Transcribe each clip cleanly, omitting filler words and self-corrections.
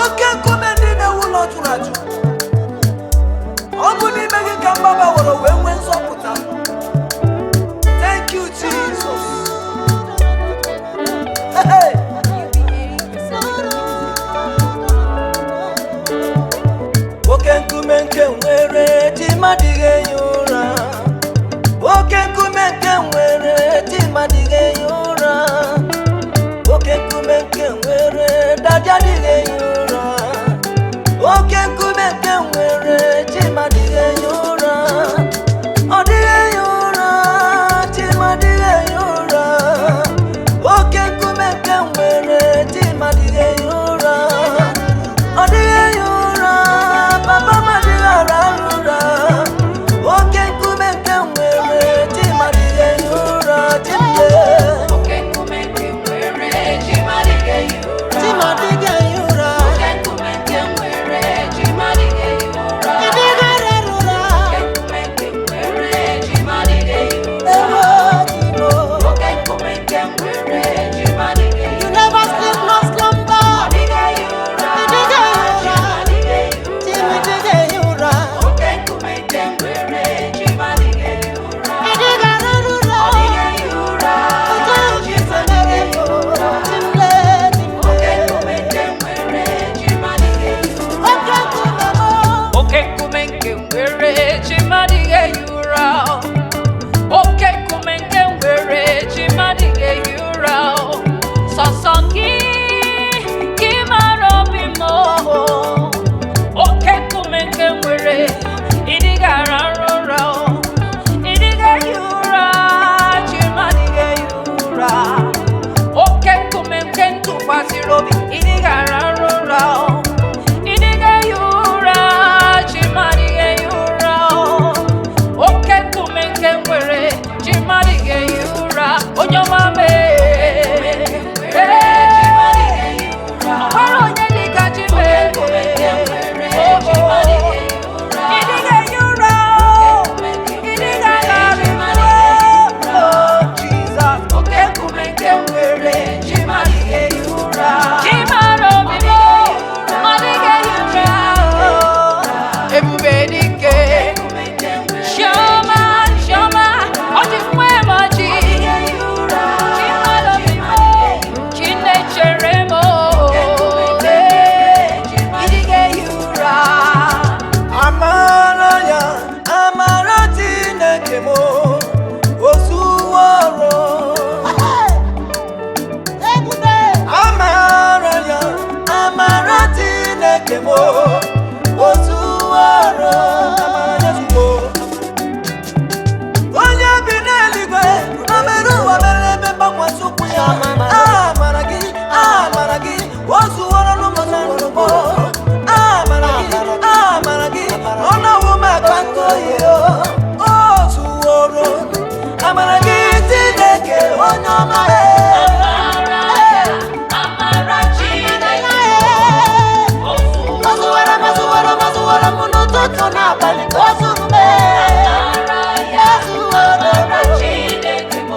Oke nkume ndị na-ewu ụlọ jụrụ ajụ, ọ bụ n'ime gị ka mgbaba were wee nwee nzọpụta. Thank you, Jesus. Hey! UBA Pacific Music. Oke nkume nke nwere, Chi m adịghị ehi ụra. Oke nkume nke nwere, Chi m adịghị ehi ụra. Oke nkume nke nwere, Daddy adịghị ehi ụra. Oke nkume nke nwere, Chi m adịghị ehi ụra. Ọ dịghị ehi ụra, Chi m adịghị ehi ụra. Oke nkume nke nwere, Chi m adịghị ehi ụra. Ọ dịghị ehi ụra, papa m adịghị arahụ ụra. Oke nkume nke nwere, Chi m adịghị ehi ụra, Chi m lee. Oke nkume nke nwere, Chi m adịghị ehi ụra. Chi m adịghị ehi ụra. Oke nkume nke nwere, Chi m adịghị ehi ụra. Adịghị arahụ ụra. Oke nkume nke nwere, Chi m adịghị ehi ụra. Ewo Chi m o. Oke nkume nke nwere, Chi m adịghị ehi You ụra. never sleep nor slumber. Ọ dịghị ehi ụra. Adịghị ehi ụra. Chi m adịghị ehi ụra. Chi m adịghị ehi ụra. Oke nkume nke nwere, Chi m adịghị ehi ụra. Adịghị arahụ ụra. Ọ dịghị ehi ụra. Otu ahụ Chi m si adịghị mere ehi ụra. Chi m lee, Chi m Oke lee. nkume nke nwere, Chi m adịghị ehi ụra. Oke nkume m. Oke nkume nke nwere, Chi m adịghị ehi ụra. Oke nkume nke nwere, Chi m adịghị ehi ụra. Sọsọ gị ka ị mara obi m o. Oke nkume nke nwere, ịdịghị arahụ ụra. Ịdịghị ehi ụra, Chi m adịghị ehi ụra. Oke nkume nke ntụkwasịrị obi, ịdịghị arahụ ụra. Ịdịghị ehi ụra, Chi m adịghị ehi ụra. Oke nkume nke nwere, Chi m adịghị ehi ụra. Onye ọma mee. Ọ nwere onye dịka Chi mee. Ịdịghị ehi ụra. Ịdịghị arahụ ụra. Oh, Jesus. Oke nkume nke nwere, Chi m adịghị ehi ụra. Chi mara obi m, ọ dịghị ehi ụra. Ebube dike. Chioma, Chioma, ọ dị nwa m ọjị. Chi mara obi m, Chi na-echere m. Ịdịghị ehi ụra. Amara ya, amara Chineke m, ozuworo. Amara ya, amara Chineke m, ozuworo. Amara ya zuwo. Onye bi n'eluigwe, o mere ụwa, mere ebe mgbakwasị ụkwụ ya. Amara gị, amara gị, o zuworo n'ụmụ na ndụ m. Amara gị, amara gị, ọ na-awụ m aka ntụ oyi o. O zuworo. Amara gị, Chineke, onye ọma. Amara ya, amara Chineke, O zuwara m, ozuwara m, ozuwara m n'ụtụtụ n'abalị, o zuru m. Amara ya, amara Chineke m,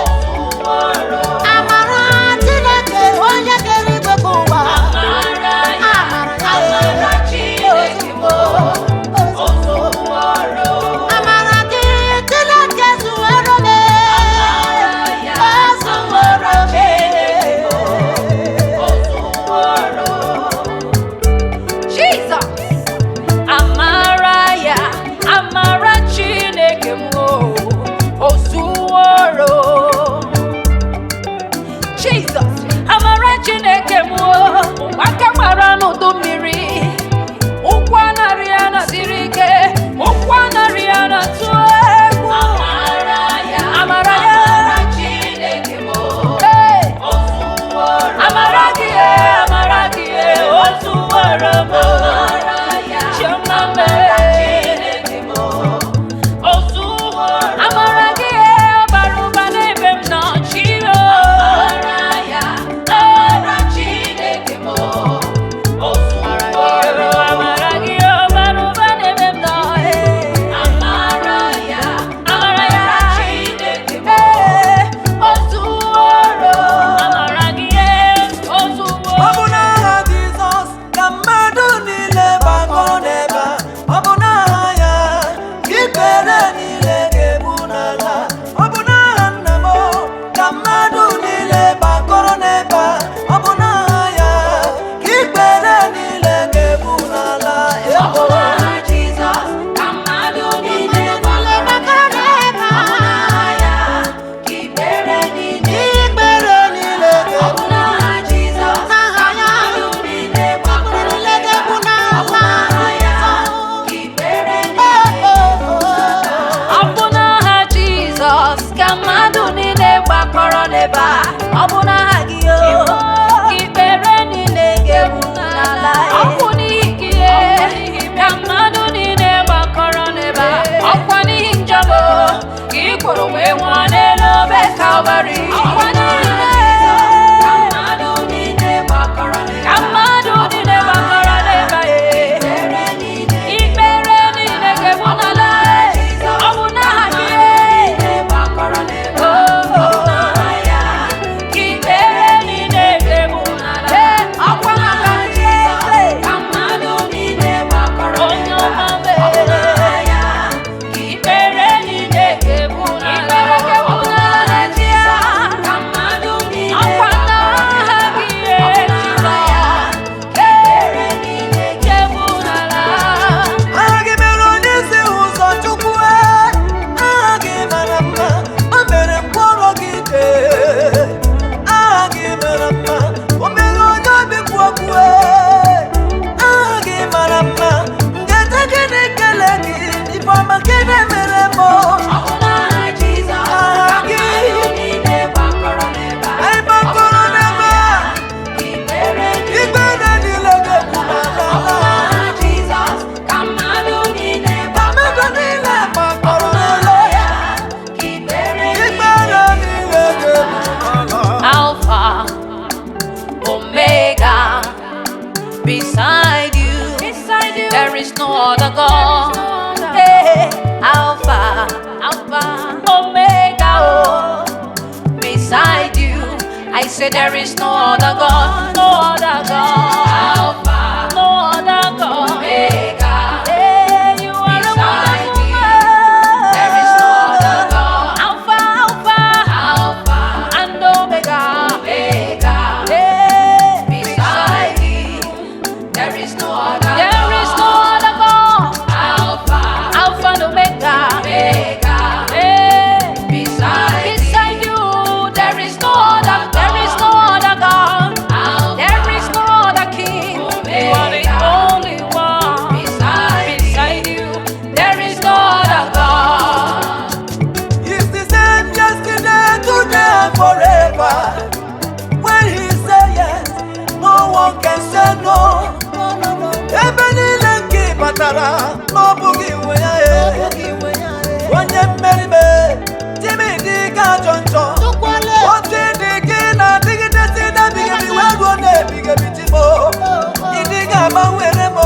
ozuworo. Amara Chineke onye kere igwe bụ ụwa. Amara ya, amara Chineke m, ozuworo. Amara gị, Chineke, zuwere m. Amara ya, amara Chineke m, ozuworo. Jesus! Amara ya, amara Chineke m, ozuworo. Jesus! Amara Chineke m, aka gbara n'udu mmiri, ụkwụ anarị ya na siri ike, ụkwụ anarị ya na tụ egwu. Amara ya, Hey! Amara gị, amara gị, ozuworo m. Chioma mee. Amara gị bara ụba n'ebe m nọ, Chiro. Amara gị bara ụba n'ebe m nọ. Beside you, beside you, there is no other God. Hey, Alpha, Alpha, Omega. Oh, beside you, I say there is no other God, no other God. Alpha, no other God. Omega. Hey, you are a wonderful God. There is no other God. Alpha, Alpha, Alpha, and Omega. Omega. Hey, beside you, there is no other. There is no other God. Alpha, Alpha and Omega. Omega. Hey, beside you, there is no other. There is no other God. There is no other King. You are the only one. Beside you, there is no other God. He's the same yesterday, today, and forever. When he say yes, no one can say no. Ebe niile nke ị batara na ọ bụghị nwe ya e. Onye mmeribe, Jimmy dị ka ajọ njọ. Otu ịdị gị na-adịgide si n'ebighị ebi wee ruo n'ebighị ebi Chimo. Ịdị ga-agbanwere m,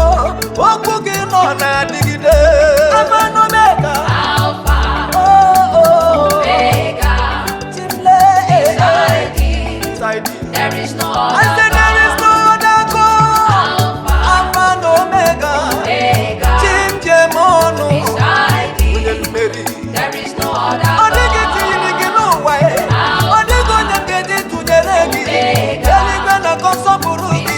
okwu gị nọ na-adịgide. Alpha and Omega. Alpha, Oh, oh. Omega. Chimle, Beside you, Beside you. there is no I other said there is God. no other God. Alpha, Alpha and Omega. Omega. Chimjemọnụ. Beside Onye you, mmeri. there is no other Ọ dịghị God. tinyere gị n'ụwa e. Ọ dịghị onye ga-eji tụnyere gị. Eluigwe na-akọ nsọpụrụ gị.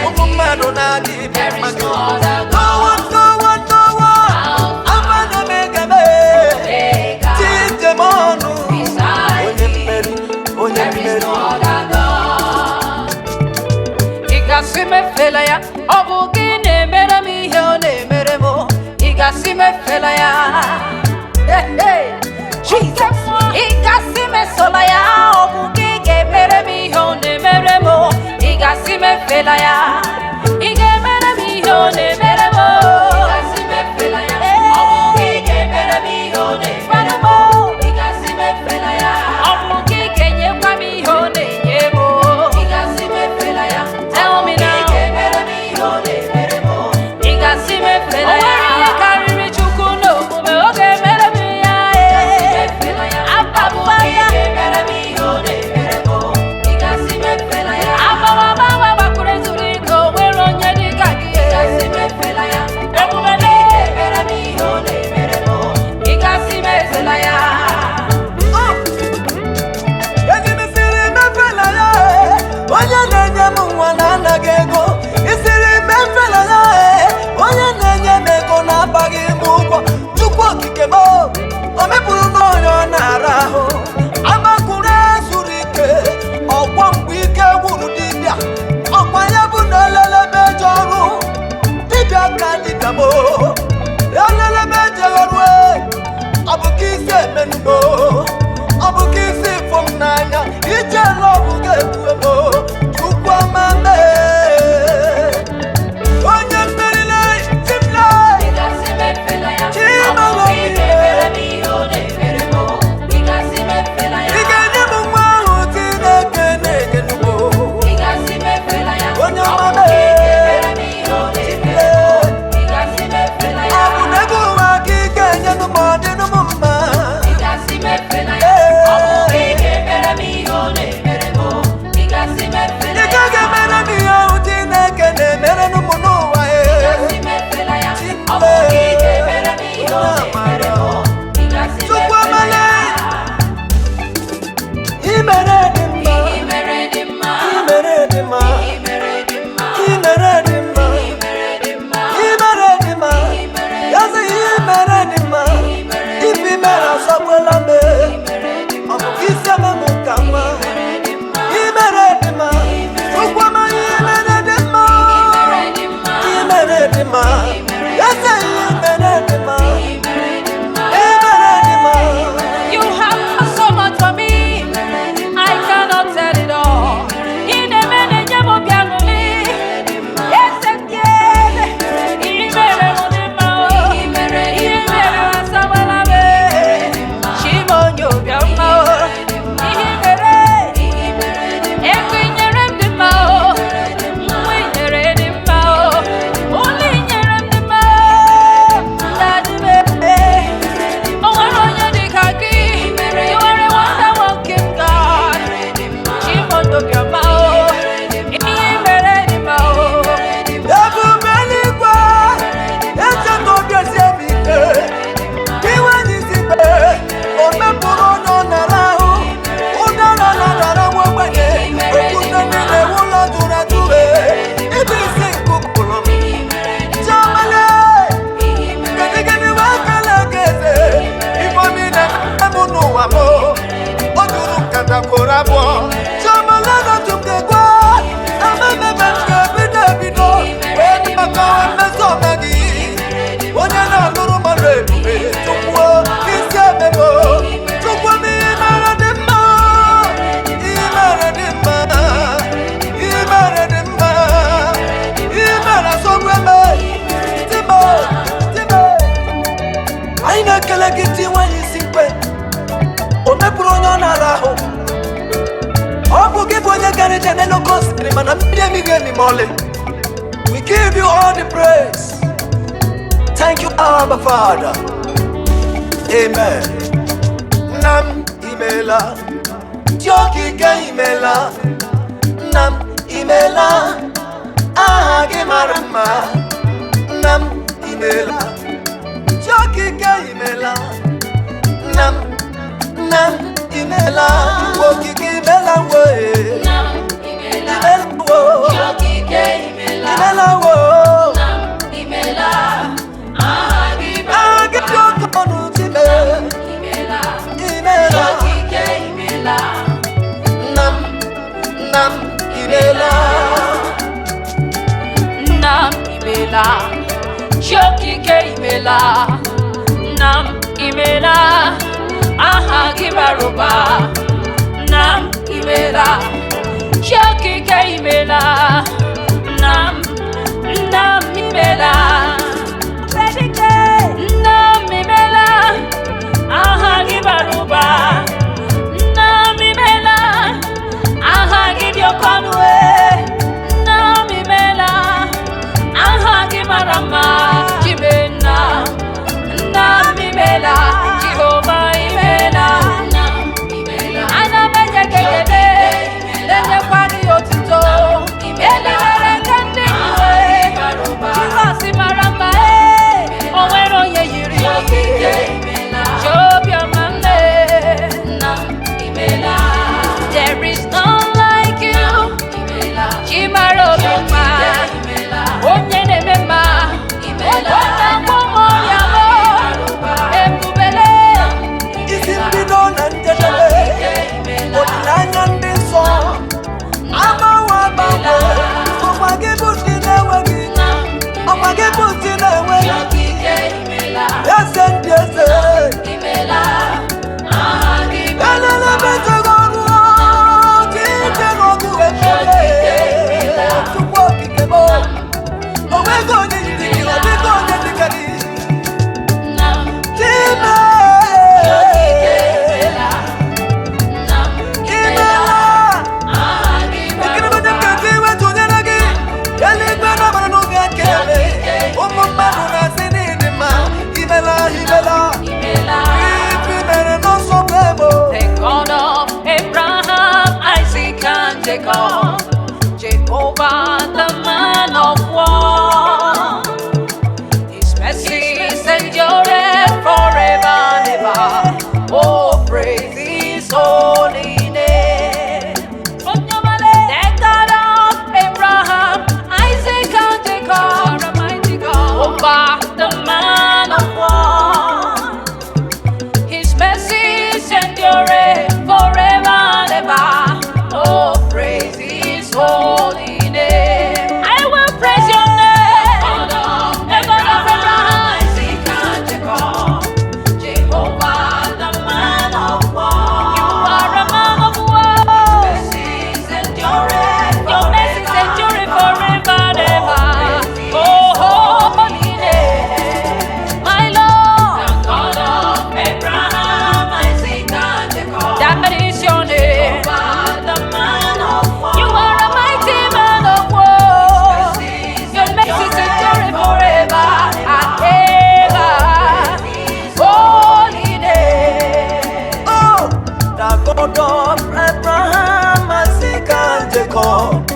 Ụmụ mmadụ na-adị ibe There mma is gị. no other No God. one, no one, no one. Alpha and Omega mee. Omega. Chimjemọnụ. Beside Onye you, mmeri, onye there is mmeri. no other God. Ị gasị m efela ya, ọ bụ gị na-emere m ihe ọ na-emere m. Ị gasị m efela ya. Hey, hey. Jesus. Ị gasị m esola ya, ọ bụ gị ga-emere m ihe ọ na-emere m. Ị gasị m efela ya. Ị ga-emere m ihe ọ na-emere m. Ị gasị m efela ya, ọ bụ gị ga-emere m ihe ọ na-emere m. Ị gasị m efela ya, ọ bụ gị ga-enyekwa m ihe ọ na-enye m. Ị gasị m efela ya, tell me now. Ị ga-emere m ihe ọ na-emere m. Ị gasị m efela ya. O nwere ihe karịrị Chukwu n'omume, ọ ga-emere m ya. Ababa ya. ije n'elu oke osimiri mana mmiri emighị emi ma ọlị. We give you all the praise. Thank you, Abba Father. Amen. Nna m, imela. Chi okike, imela. Nna m, imela. Aha gị mara mma. Nna m, imela. Chi okike, imela. Nna m, nna m, imela. Chukwu okike, imela wee. Nna m, imela. Imela wo. Okike, imela. Imela wo. Nna m, imela. Aha gị Aha gị dị bara ụba. oke ọnụ, Chime. Imela. Imela. Okike, imela. Nna m, nna m, imela. Nna m, imela. Chi okike, imela. Nna m, imela. Aha gị bara ụba. Nna m, imela. Chi okike, imela. Nna m, nna m, imela. Nna m, imela. Aha gị bara ụba. Nna m, imela. Aha gị dị oke ọnụ e. Nna m, imela. Aha gị mara mma. Chimenna, nna m, imela. Jehova, imela. Ana m enye gị ekele, na-enyekwa gị otuto. Elibere nke ndị iwe. Jizọs mara mma e, o nwere onye yiri gị. Obiọma nne. There is none like you. Chimara obi mma, onye na-eme mma, onye na-agwọ m ọrịa m, ebubele. Isi mbido na njedebe, olileanya ndị nsọ, agbanwe agbanwe. Ọkwa gị bụ ndị na-enweghị, ọkwa gị bụ ndị na-enweghị. Eze ndị eze, elele metụghị ọgụ, ije n'ọgụ ekele. Chukwu okike m, o nweghị onye yiri gị, ọ dịghị onye dịka gị. Chime, imela. Ekele m ga-eji iwe tụnyere gị. Eluigwe nabara n'obi aka eme. Ụmụ mmadụ na-asị n'ịdị mma. Imela, imela. Ife mere n'ọsọ bụ emo. The God of Abraham, Isaac, and Jacob, Jehovah, the man of war. His mercies endureth forever and ever. Oh, praise His holy name. The God of Abraham, Isaac, and Jacob, Jehovah, the man of war. His mercies endure forever and ever. Oh, praise His holy name. I will praise Your name. The God of Abraham, Isaac, and Jacob. Jehovah, the man of war. You are a man of war. Your mercies endure forever and ever. Oh, holy name. My Lord. The God of Abraham, Isaac, and Jacob. That is Your name. The man of war. You are a mighty man of war. Your mercies endure forever and ever. Holy name. Oh, the God of Abraham, Isaac, and Jacob,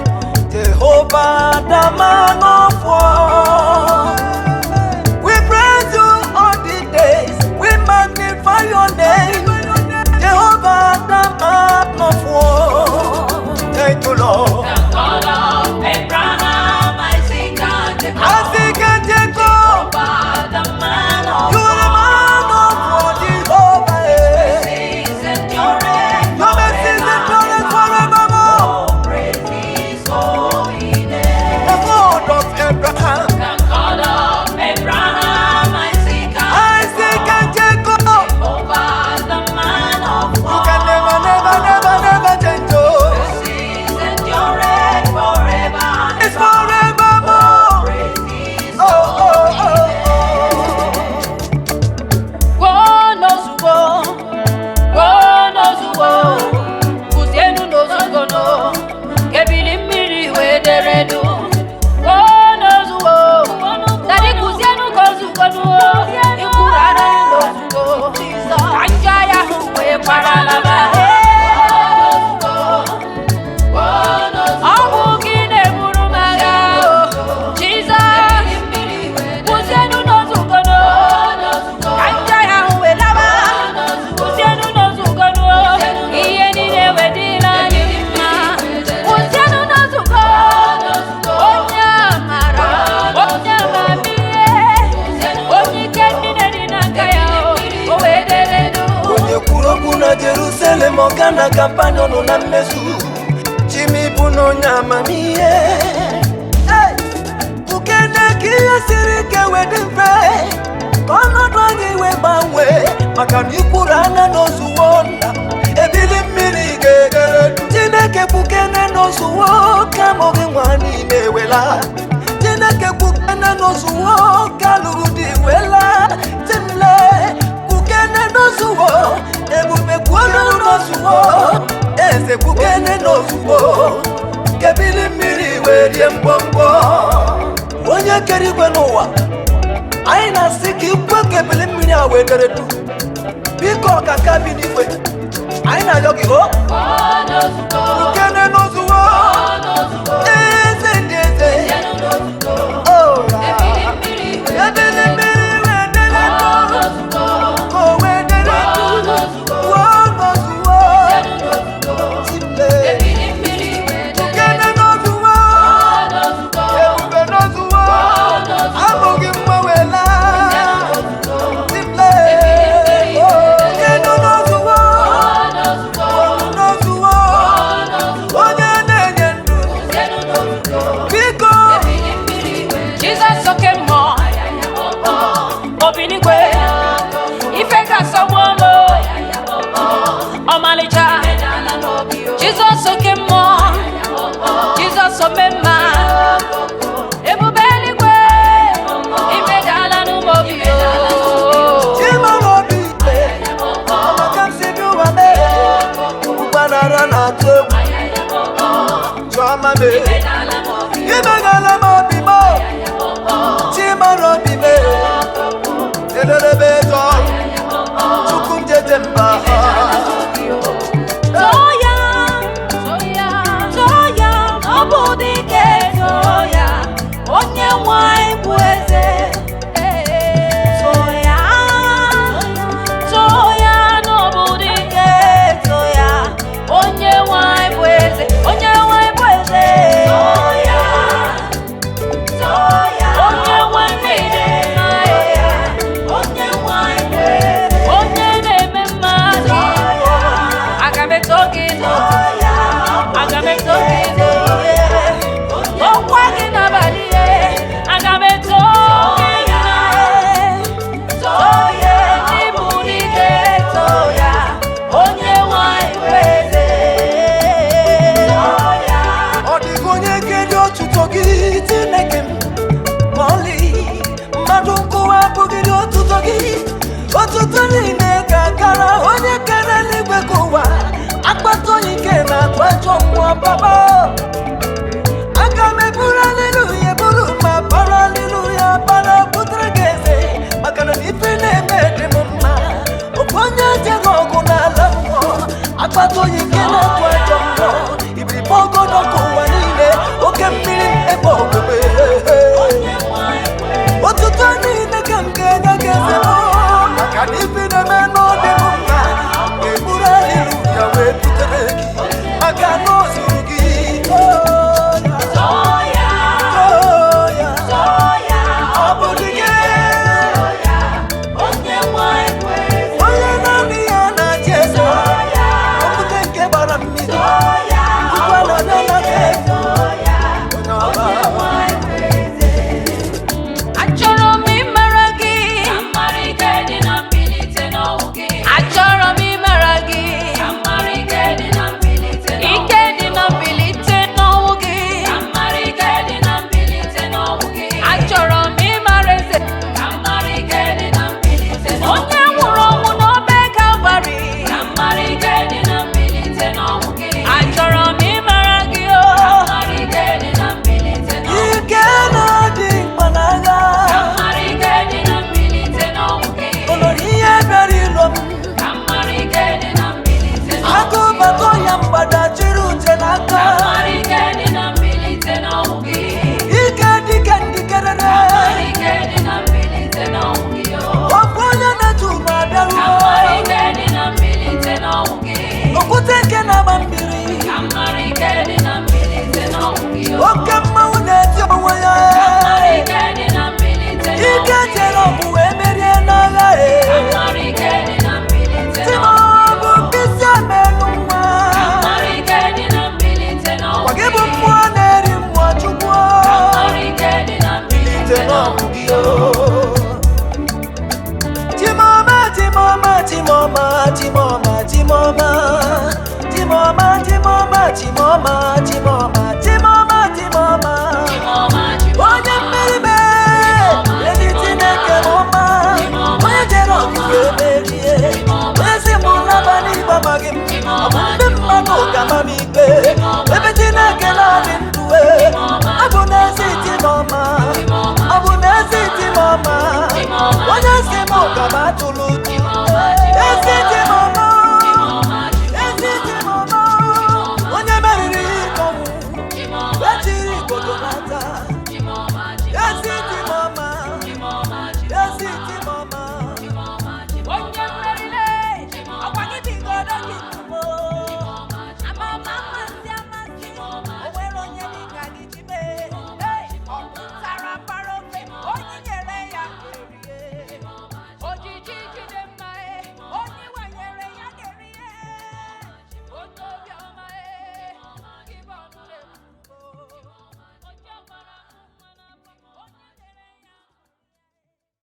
Jehovah, the man of war. We praise You all the days. We magnify Your name, Jehovah, the man of war. Thank you, Lord. The God of Abraham, Isaac, and Jacob. Isaac and Jacob, Jehovah, the man of you are the man of war, Jehovah. Eh. Mercies endure Your mercies endure forevermore. Praise His holy name. The God of Abraham, The God of Abraham, Isaac, and Isaac and Jacob. Jehovah, the man of You war. can never, never, never, never change. Oh. Mercies endure forever and It's ever. forevermore. Praise His Oh, oh, oh, oh. Gwuo n'ozugbo, gwuo n'ozugbo, kwụzienu n'ozugbo no, nke Fata Morgana kampani nọ na mmezu. Chimi bụ na onye amamihe. Hey! Ukene ka ihe siri ike wee dị mfe, ka ọnọdụ anyị wee gbanwee, maka na ikwuru anya n'ozuwo nna m, ebili mmiri ga-egere. Chineke kwukene n'ozuwo, ka mụ gị nwa n'ime wela. Chineke kwukene n'ozuwo, ka alụghị di wela. Timle kwukene n'ozuwo, ebube kwuolu n'ozuwo, eze kwukene n'ozuwo, kebili mmiri wee rie mgbọmgbọ. Onye kere igwe n'ụwa, anyị na-asị ka ikwe ka ebili mmiri a wee dere du. Biko, ọkaka bi n'igwe, anyị na-arịọ gị o kwukene n'ozuwo, eze ndị eze. Oh, ebili mmiri wee dere du, ka o wee dere du. Kwuo n'ozuwo, Chimle. Kwukene n'ozuwo, ebube n'ozuwo, abụghị mgbanwela. Chimle. Kwukene n'ozuwo, kwuo n'ozuwo, onye na-enye ndụ, biko. Jizọs oke mmụọ, obinigwe, ife ga-asọgbu ọmụ, ọmalịcha. Jizọs oke mmụọ, Jizọs omemma, ebube eluigwe, imedala n'ụmụ obi o. Chimara obi ikpe, ọmaka m si bi ụwa mee, ụgbanara na-atụ egwu, chụọma mee, imegala m obi m, Chimara obi mee, ederebe ego, Chukwu m jeje mba. Too ya, too ya, ọ bụ dike, too ya, onye nwe anyị bụ eze. Too ya, too ya, na ọ bụ dike, too ya, onye nwe anyị bụ eze, onye nwe anyị bụ eze. Too ya, too ya, onye nwe anyị dị mma, onye nwe anyị bụ eze, onye na-eme mma. Aga m eto gị n'ụtụtụ, aga m eto gị n'ehihie, okwu gị n'abalị ye, aga m eto gị na too ya, ịbụ dike, too ya, onye nwe anyị bụ eze. Ọ dịghị onye ga-eri otuto gị, Chineke m, ma ọlị. Mmadụ nkụwa abụghịrị otuto gị. Otuto niile ga-akara onye kere eluigwe ka ụwa. Akpata oyi nke na-atụ ajọ mmụọ baba. Aga m eburu aleluya eburu ma para aleluya para butere gị eze, maka na ife na-eme dị m mma. Okwu onye jere ọgụ n'ala mmụọ, akpata oyi nke na-atụ ajọ mmụọ, ibiribe ọgọdọ ka ụwa niile, oke mmiri ebe ogbugbe. Otuto niile ka m ga-enye gị eze m, maka na ife na-eme n'ọdị m mma. Eburu aleluya wee butere gị, maka na o zuru gị. Chimọma, Chimọma, Chimọma, Chimọma, Chimọma, Chimọma, Chimọma, Chimọma, Chimọma, onye mmeri mee, ezi Chineke m ọma, onye jere ọgụ wee merie, onye si m laba n'igbe amaghị m, ọ bụ ndị mmadụ ka ma m ikpe, ebe Chineke na-adị ndụ e, ọ bụ n'ezi Chimọma, ọ bụ n'ezi Chimọma, onye si m ka m atụrụ.